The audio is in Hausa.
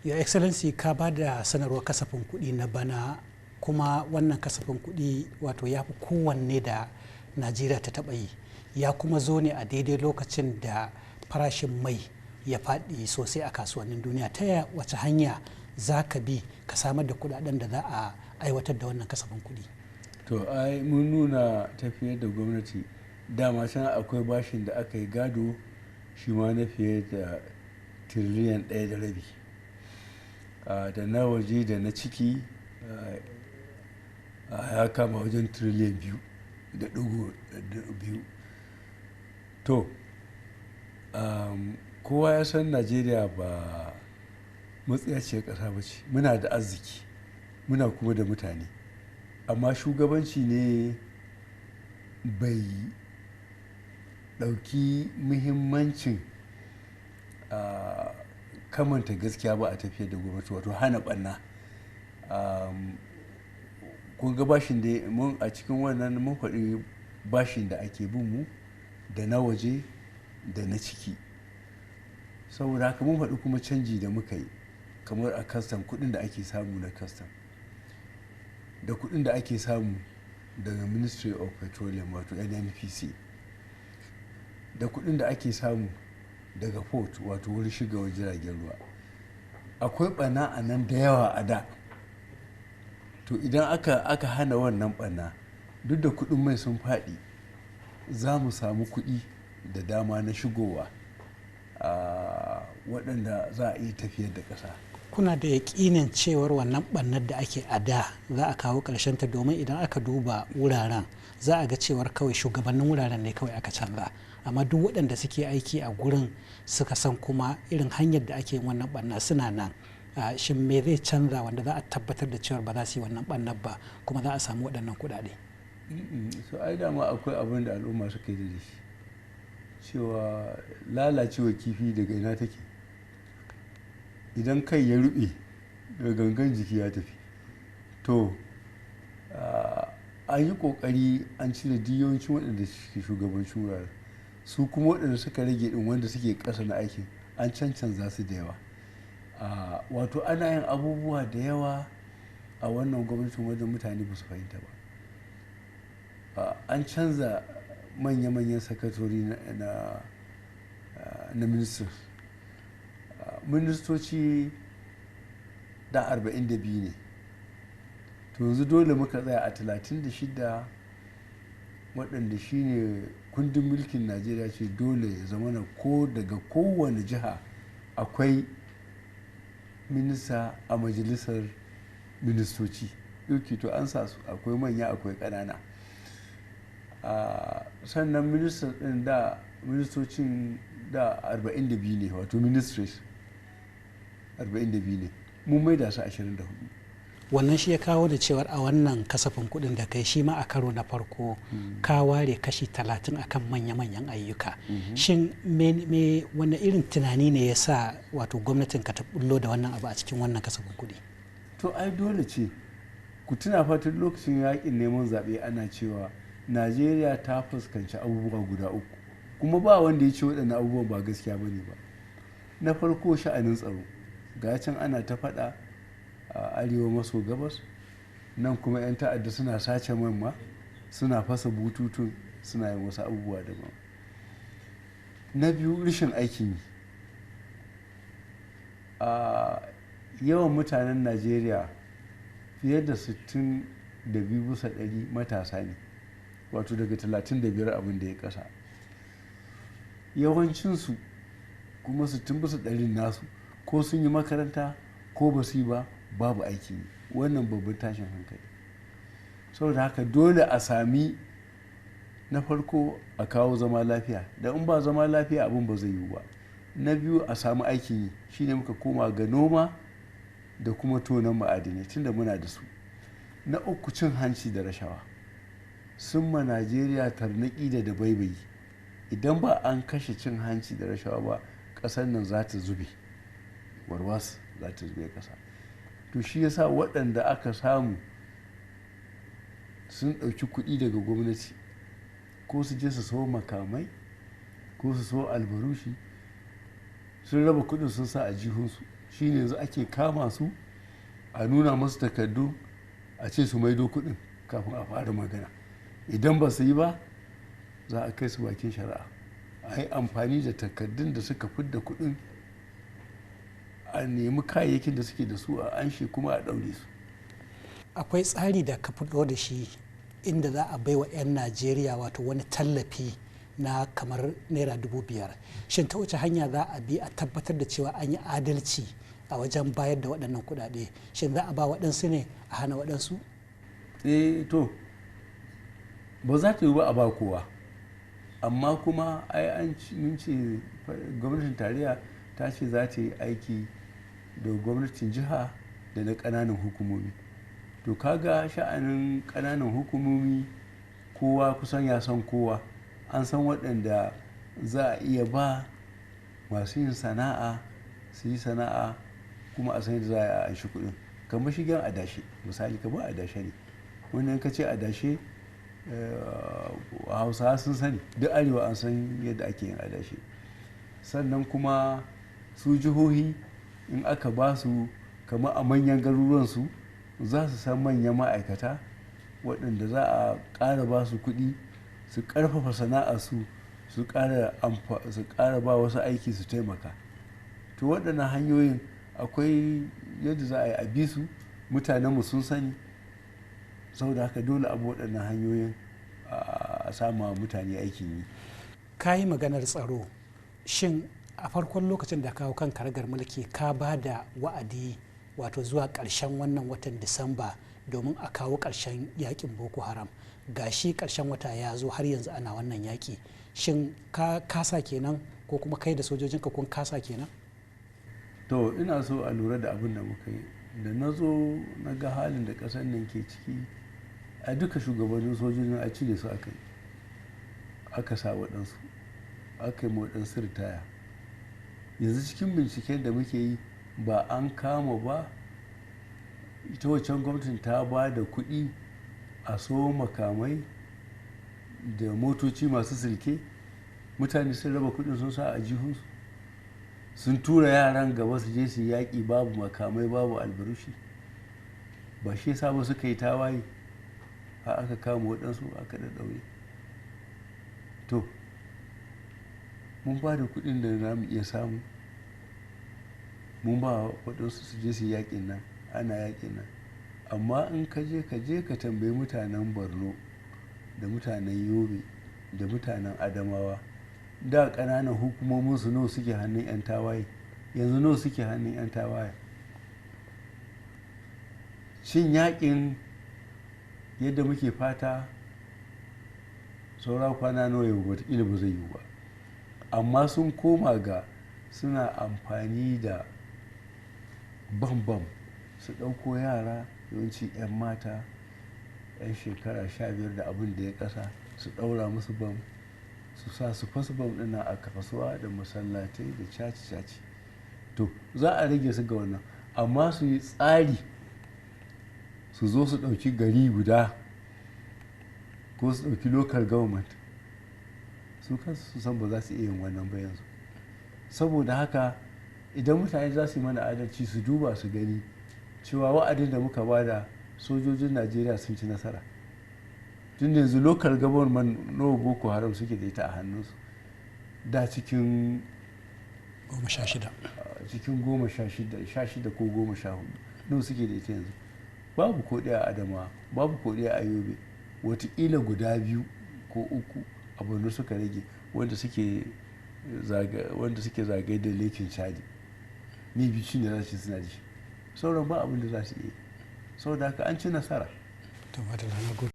Your Excellency, ka ba da sanarwar kasafin kuɗi na bana, kuma wannan kasafin kuɗi wato ya fi kowanne da Najeriya ta taɓa yi, ya kuma zo ne a daidai lokacin da farashin mai ya faɗi sosai a kasuwannin duniya. Ta ya wace hanya za ka bi ka samar da kuɗaɗen da za a aiwatar da wannan kasafin kuɗi? To, ai mun nuna tafiyar da gwamnati dama can akwai bashin da aka yi gado, shi ma na fiye da tiriliyan 1.5, da na waje da na ciki, ya kama wajen tiriliyan 2.2. To, kowa ya san Najeriya ba matsiyaciyar ƙasa ba ce. Muna da arziki, muna kuma da mutane, amma shugabanci ne bai ɗauki muhimmancin kamanta gaskiya ba a tafiyar da gwamnati, wato hana ɓanna. Kun ga bashin da mun a cikin wannan, mun faɗi bashin da ake bin mu, da na waje da na ciki. Saboda haka mun faɗi kuma canji da muka yi, kamar a kastam, kuɗin da ake samu na kastam da kuɗin da ake samu daga Ministry of Petroleum, wato NNPC, da kuɗin da ake samu daga port, wato wurin shigawar jiragen ruwa. Akwai ɓana a nan da yawa a da. To, idan aka hana wannan ɓanna, duk da kuɗin mai sun faɗi, za mu samu kuɗi da dama na shigowa waɗanda za a iya tafiyar da ƙasa. Kuna da yaƙinin cewar wannan ɓannar da ake a da za a kawo ta? Domin idan aka duba wuraren, za a ga cewar kawai shugabannin wuraren ne kawai aka canza, amma duk waɗanda suke aiki a gurin suka san kuma irin hanyar da ake yin wannan ɓanna suna nan. Shin me zai canza wanda za a tabbatar da cewar ba za su yi wannan ɓannar ba, kuma za a samu waɗannan kuɗaɗe? So ai dama akwai abin da al'umma suka yi da shi, cewa lalacewa kifi daga ina take? Idan kai ya rube, daga gangan jiki ya tafi. To, an yi kokari an cire yawancin waɗanda suke shugabancin wuraren. Su kuma waɗanda suka rage ɗin, wanda suke ƙasa na aikin, an cancanza su da yawa. Wato ana yin abubuwa da yawa a wannan gwamnatin wanda mutane ba su fahimta ba. An canza manya-manyan sakatori na ministers. Ministoci da 42 ne, to yanzu dole muka tsaya a 36, waɗanda shine kundin mulkin Najeriya ce dole ya zama na ko daga kowane jiha akwai minista a majalisar ministoci. Ɗauki, to an sa su, akwai manya, akwai ƙanana. Sannan minista ɗin da ministocin da 42 ne, wato ministries 42 ne, mun maida su 24. Wannan shi ya kawo da cewar a wannan kasafin kuɗin da kai shi ma a karo na farko ka ware kashi 30 akan manya-manyan ayyuka. Shin me wanne irin tunani ne ya sa wato gwamnatin ka ta bullo da wannan abu a cikin wannan kasafin kuɗi? To, ai dole ce. Ku tuna fatan lokacin yakin neman zaɓe ana cewa Najeriya ta fuskanci abubuwa guda uku, kuma ba wanda ya ce waɗannan abubuwan ba gaskiya ba ne ba. Na farko, sha'anin tsaro. Ga can ana ta faɗa a arewa maso gabas, nan kuma 'yan ta'adda suna sace man, suna fasa bututun, suna yin wasu abubuwa daban. Na biyu, rashin aikin yi. A yawan mutanen Najeriya, fiye da 62% matasa ne, wato daga 35 abin da ya kasa. Yawancinsu kuma, 60% nasu, ko sun yi makaranta ko ba su yi ba, babu aikin yi. Wannan babban tashin hankali. Saboda haka dole a sami, na farko, a kawo zama lafiya, da in ba zama lafiya abin ba zai yiwu ba. Na biyu, a samu aikin yi. Shine muka koma ga noma da kuma tonon ma'adinai, tunda muna da su. Na uku, cin hanci da rashawa sun ma Najeriya tarnaki da dabaibayi. Idan ba an kashe cin hanci da rashawa ba, ƙasar nan za ta zube warwas, za ta zube ƙasa. To, shi yasa waɗanda aka samu sun ɗauki kuɗi daga gwamnati, ko su je su so makamai ko su so albarushi. Sun raba kudin sun sa a jihunsu. Shine yanzu ake kama su, a nuna masu takardu, a ce su maido kudin kafin a fara magana. Idan ba su yi ba, za a kai su bakin shari'a, a yi amfani da takardun da suka fidda kudin, a nemi kayayyakin da suke da su a anshe, kuma a daure su. Akwai tsari da ka fito da shi inda za a baiwa 'yan Najeriya wato wani tallafi na kamar ₦5,000. Shin ta wace hanya za a bi a tabbatar da cewa an yi adalci a wajen bayar da waɗannan kuɗaɗe? Shin za a ba waɗansu ne a hana waɗansu? Eh, to, ba za ta yi ba a ba kowa, amma kuma ai an mun ce gwamnatin tarayya ta ce za ta yi aiki da gwamnatin jiha da na ƙananan hukumomi. To, kaga sha'anin ƙananan hukumomi, kowa kusan ya san kowa. An san waɗanda za a iya ba, masu yin sana'a su yi sana'a, kuma a san yadda za a anshi kuɗin, kamar shigen adashe misali. Kamar adashe ne wannan, ka ce adashe, Hausawa sun sani, duk Arewa an san yadda ake yin adashe. Sannan kuma su jihohi, in aka ba su, kamar a manyan garuruwansu, za su san manyan ma'aikata waɗanda za a ƙara ba su kuɗi su ƙarfafa sana'arsu, su ƙara ba wasu aiki, su taimaka. To, waɗannan hanyoyin akwai yadda za a yi a bi su. Mutanenmu sun sani. Saboda haka dole abu waɗannan hanyoyin a sama mutane aikin yi. Ka yi maganar tsaro. Shin a farkon lokacin da kawo kan karagar mulki, ka ba da wa'adi, wato zuwa ƙarshen wannan watan Disamba, domin a kawo ƙarshen yakin Boko Haram. Gashi ƙarshen wata ya zo, har yanzu ana wannan yaƙi. Shin ka kasa kenan, ko kuma kai da sojojinka kun kasa kenan? To, ina so a lura da abin da muka yi. Da na zo na ga halin da ƙasar nan ke ciki, a duka shugabannin sojojin a cire su aka yi, aka sa waɗansu, aka yi waɗansu ritaya. Yanzu cikin binciken da muke yi, ba an kama ba, ita waccan gwamnatin ta ba da kuɗi a so makamai da motoci masu silke. Mutane sun raba kuɗin sun sa a jihunsu, sun tura yaran gaba su je su yaƙi, babu makamai, babu albarushi. Ba shi yasa ba suka yi tawaye, har aka kama waɗansu aka ɗaɗɗaure. To, mun ba da kuɗin da za mu iya samu, mun ba waɗansu su je su yaƙin nan, ana yaƙin nan. Amma in ka je, ka je ka tambayi mutanen Borno da mutanen Yobe da mutanen Adamawa, da ƙananan hukumomin su nawa suke hannun 'yan tawaye, yanzu nawa suke hannun 'yan tawaye? Shin yaƙin yadda muke fata saura kwana nawa yau, wataƙila ba zai yiwu ba. Amma sun koma ga suna amfani da bam-bam, su ɗauko yara, yawanci 'yan mata 'yan shekara 15 da abin da ya ƙasa, su ɗaura musu bam, su sa su fasa bam ɗina a kasuwa da masallatai da caci-caci. To, za a rage su ga wannan, amma su yi tsari su zo su ɗauki gari guda ko su ɗauki local government, su kansu su san ba za su iya yin wannan ba yanzu. Saboda haka idan mutane za su yi mana adalci, su duba su gani cewa wa'adin da muka bada, sojojin Najeriya sun ci nasara, tun da yanzu local government nawa Boko Haram suke da ita a hannunsu? Da cikin 16. Cikin 16, 16 ko 14, nawa suke da ita yanzu? Babu ko ɗaya a Adamawa, babu ko ɗaya a Yobe, watakila guda biyu ko uku a Borno suka rage, wanda suke zagaye da Lake Chadi ni biyu shine za su suna da shi. Sauran ba abin da za su iya. Saboda haka an ci nasara. To, madalla, na gode.